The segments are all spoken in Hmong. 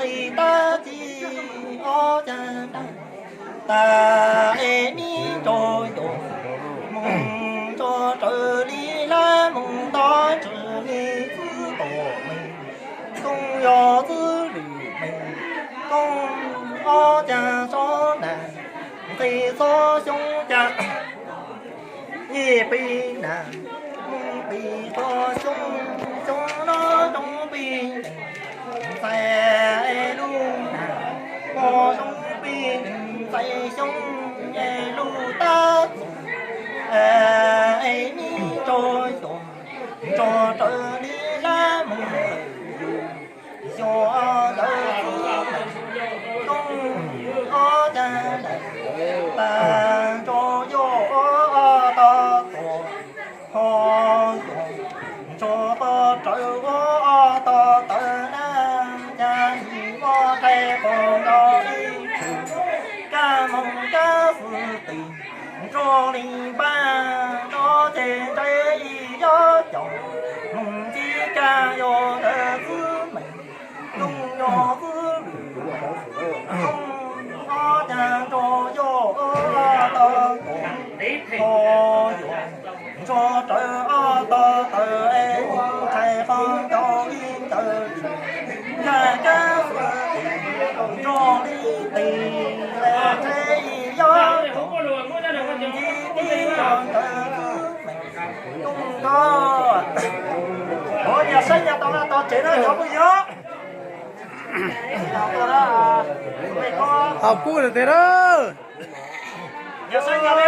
Tab txi ob cag nab, tas es nib tso yos, moog tso raws li lab moog nto tswv li txwb tom meeg, kooj yog txwb lwm meeg, kooj ob cag tsob nas, nqi txob xyoob cag, yij pib nas, moog pib txob xyoob, xyoob no zoo pib neeg, ntxais lub nas, mos zoo pib neeg, ntxais xyoob es lub tab txoog, es nib tso yos, tso raws li lab moog lwm yus, yog ntawd txwb meeg, kooj ob cag nas, tas tso yos ob tog tog, ho yog tso tog rawv ob tog tawv nab, cag nim muab rhais qos nto ib tshwm, kab moog kab xwb tis, nrog li npaj no ces ntsais ib yob caum, moog ntsib kab yog ntawd txwb meeg, kooj yog txwb lwm, kooj ob cag tso yos ob tog tog, ho yog tso rawv ob tog tawv es rhais qos nto ib tawv, yog kab xwb tis, nrog li tis, ntsais ib yob caum, moog ntsib kab yog ntawd txwb meeg, kooj nto. Ov, nyag saib nyag tau tog tsev na cov phooj ywg. Haus kub tes na. Nyag saib nyag li.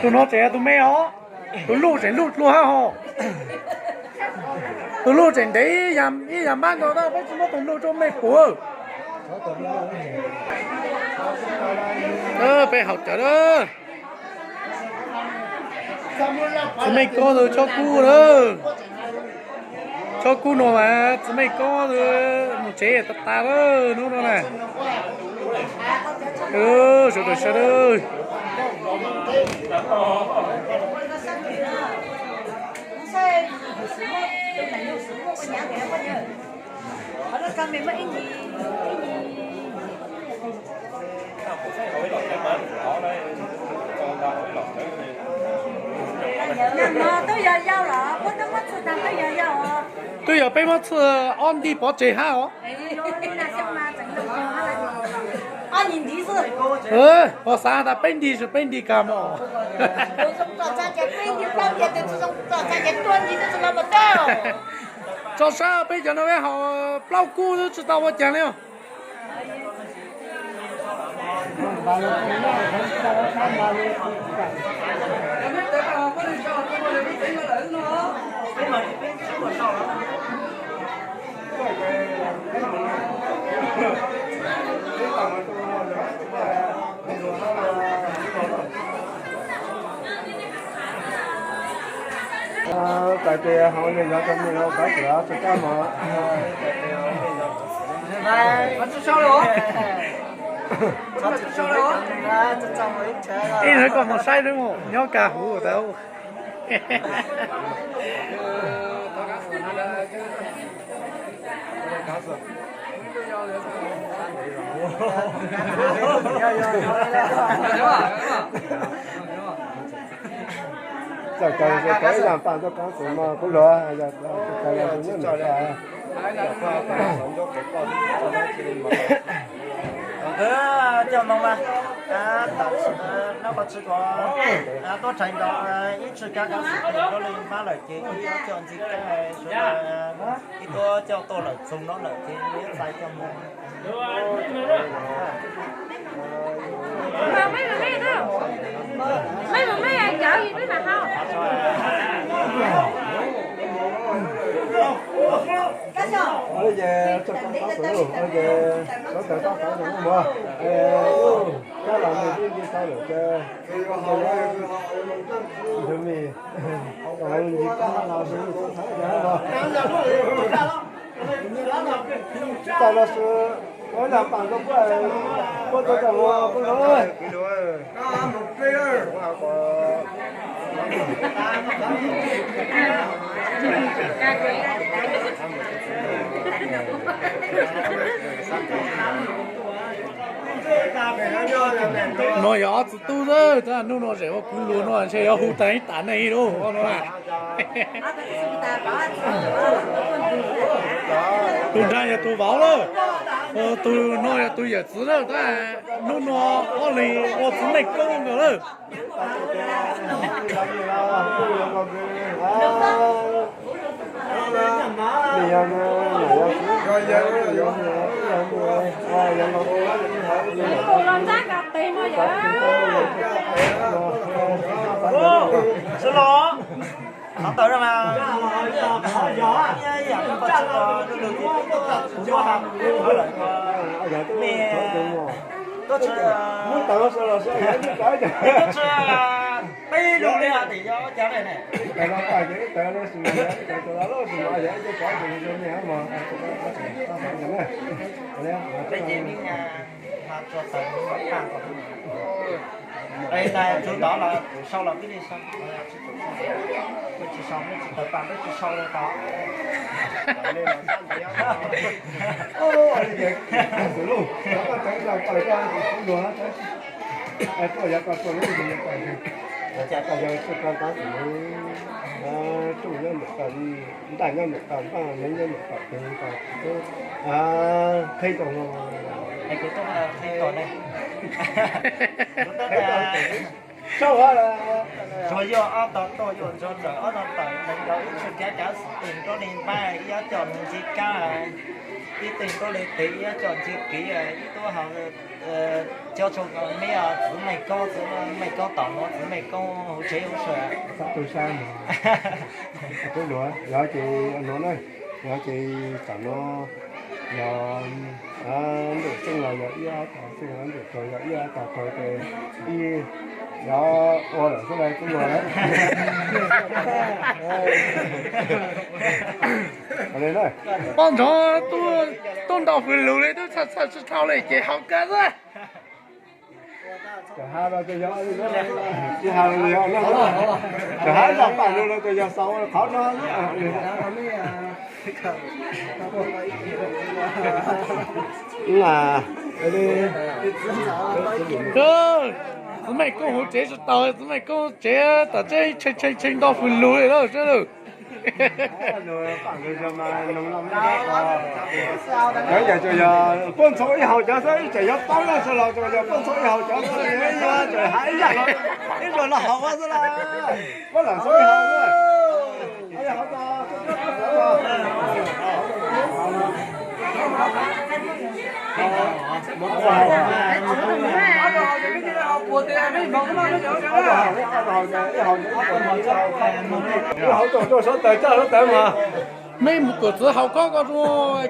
Tus no tseem yog tus me os. Tus luj tseem luj dlua hab ho. Tus luj tseem ntev ib yam npab nkaus na, peb tsi muab tus luj rua me puav. Peb haus cawv na. Txiv Meej Kob tus chob kub na. Chob kub no mas Txiv Meej Kob tus mus tsev tas tas lawm hnub no na. Sawv daws sawv daws. Twb yog peb muab txhwj ob nti pov tseg hab os. Ho xav tas peb nti, peb nti kag mog. Tso sab peb cov no peb haus plaub kub tsi tau ua caag li os. Txais tes hauv nws yog cov me los kov tias tsis kab mog. Ib hnub koj mus saib neb mus nyob kag huv tas. Txawm kawg ib yam pam tuaj kaab xwm no kuj luag, yog tsis kawg los nyob nws pam. Coj moo mas. Tam sim no qhov tsis tuaj rhais nrog ib txhia kab kab xwm txheej nrog li pab lawm ces ib coj ntxiv kab sawv daws ib tuaj coj tuaj lawm txog no lawm ces ib txhia coj mus. Ces txog txog txog txog txog txog txog los nws twb nce tau lawm ces nws nce tau los nws txhob thawb los. Tsis tas los sis ua ib lag pam rau puab, puab tuaj tau ua puab lub. No yog ob txiv tub xwb, tab hnub no zem ua kwv luag no ntshe yuav hu tag ib tas neeg li lauj no. Tus nrag yog tus vauv lawm, tus no yog tus yawm txiv lawm, tab hnub no ob leeg ua txiv neej koob nkaus lawm. Sib los, thov tawm mas, yam koj tsis los, kuv muab hais lawm, mej tuaj tsis, tuaj tsis peb lug li hais tias yog ua cas ne. Peb ces mej mas tsuas tawm es tas tsuv tod los sau los peb li sau, tsis sau, tsis tawm pas peb tsis sau li tod. Xws lug, koj tawm tawm tawm tawm luag, tuaj yog koj tuaj lub yog koj, yog koj yog tsuj koj tab sis tsuj nyob ntawm koj, ntaj nyob ntawm koj, npaj neeb nyob ntawm koj, tes koj tsis tub qheb rau no. Es kuv tub qheb rau ne. Tsuas yog ob tog tuaj yuav ntsuag tawm ob tog tawm teev rau ib txhia kab kav xwm txheej nrog li npaj ib ob co ntxiv kab, ib teg nrog li tes ib ob co ntxiv kiv ib tub hau cov tshua meb txiv neej koob, txiv neej koob tom nuav txiv neej koob huv tsev huv sawm. Txhob tu sab no. Tub luav yog ces nuav na, yog ces tam no yog ntuj xeeb los yog ib ob tog xeeb, ntuj tsaug yog ib ob tog tsaug ces ib yog ua lawm xwb tub luav. Poj ntxoog tuaj ntaus hws lug li twb txhawj tsis dhau li ces haus kawg xwb. Cov hab no ces yog, tsis has li, cov hab zaj pam lug no ces yog xaus qhov no. Txiv neej koob huv tsev tsis tau, txiv neej koob tsev tom tseeb tshee tshee tshee ntaus hws lug li lawm. Cov yog tsuas yog puab ntxhua ib haus cov xwb, ib tseem yog paub lawm xwb los tsuas yog puab ntxhua ib haus cov xwb, tseem has ib yam los ib zaug los haus xwb los puab lam ntxhua ib haus. Mej mus kom txwv haus khob ko,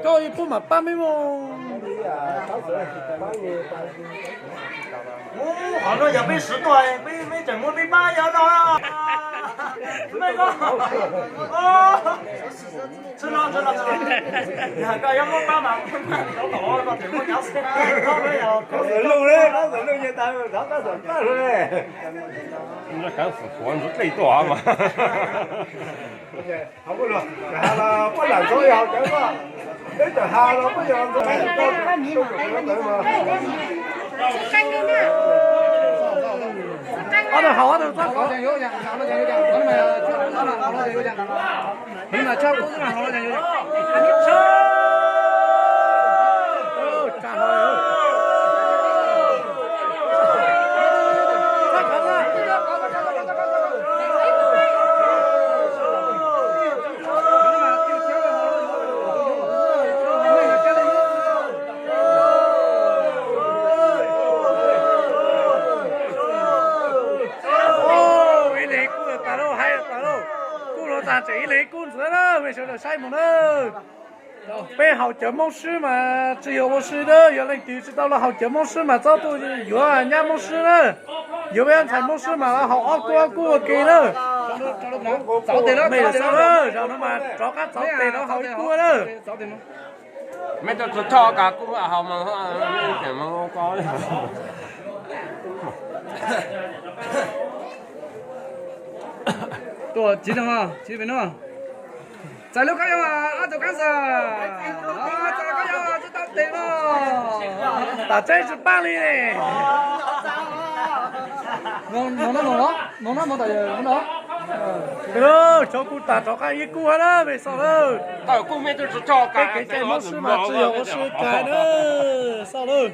koj ib pub mam pab mej mus. Qhov no yog peb swv tuaj, peb tseem muab peb pab yog no. Mej ko, tsis no, tsis no, tsis no. Yog koj yuav muab pab mas, koj tseem muab nyav xwb. Qhov xwm lug, qhov xwm lug nyuag tas, thov koj txawm pab lug le. Kaav xwm puav ntxuav dlej tuaj mas. Txawm has los puab lam ntxhua ib haus cov, peb txawm has los puab yog ntxhua ib haus cov. Ob tug haus ob tug txhob kov. Sawv daws saib mus na, peb haus cawv Hmoob Sib mas tsis yog ua si na, yog leej twg tsis tau los haus cawv Hmoob Sib mas txhob tuaj yuav nyab Hmoob Sib na. Yuav peb ntxhais Hmoob Sib mas los haus ob kub ob kub ua ke na. Mej xav lawm, zaum no mas rov qab txov tes rov haus ib kub na. Mej tuaj txog ka kub haus mas. Txais lub khaub yau, ob tug kab xas, txais khaub yau tsis tau tes no. Tam tseeb tsis paub li ne. Cov kuj tas rov qab ib kub hab na, mej xav lawm. Peb kev cai Hmoob Sib mas tsis yog ua si kag na, xav lawm.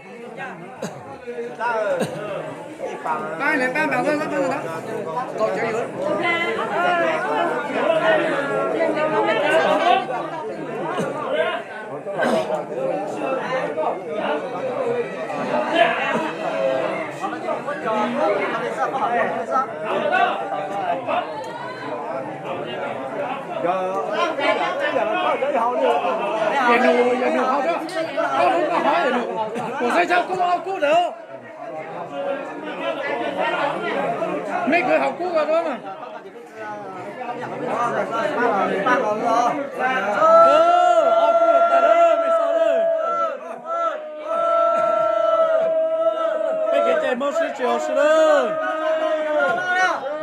Yog nug, yog nug hov, ob lub no hov, kuv saib xyov kub ob kub ntawd. Mej kwv haus kub ko dua mas. Ob kub tas lawm, mej xav lawm. Peb kev cai Hmoob Sib tsis yog ua si lawm.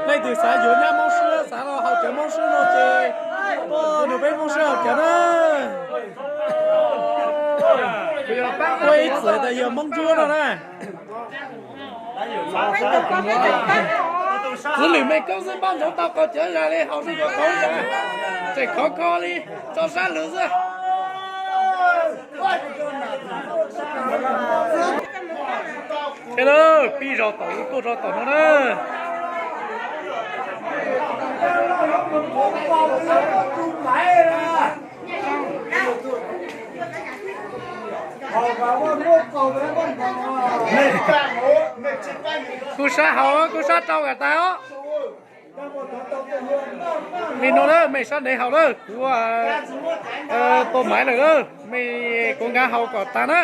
Leej twg xav yuav nyab Hmoob Sib, xav los haus cawv Hmoob Sib no ces tuaj nrog peb Hmoob Sib haus cawv na. Ua ib txwm tas yog Hmoob Ntsuab no na. Txwv lwm mej koob xwb, npaj ntsoov tau qhov cawv zag li haus zoo li qhov, tseem khov kho li, tso sab lwm xwb. Pib zog tom, tuaj zog tom no na. Kuv sab haus, kuv sab rau kom tas os. Li no na, mej sab ntev haus na, kuv tua maiv lawm na, mej kuv nkav haus kom tas na.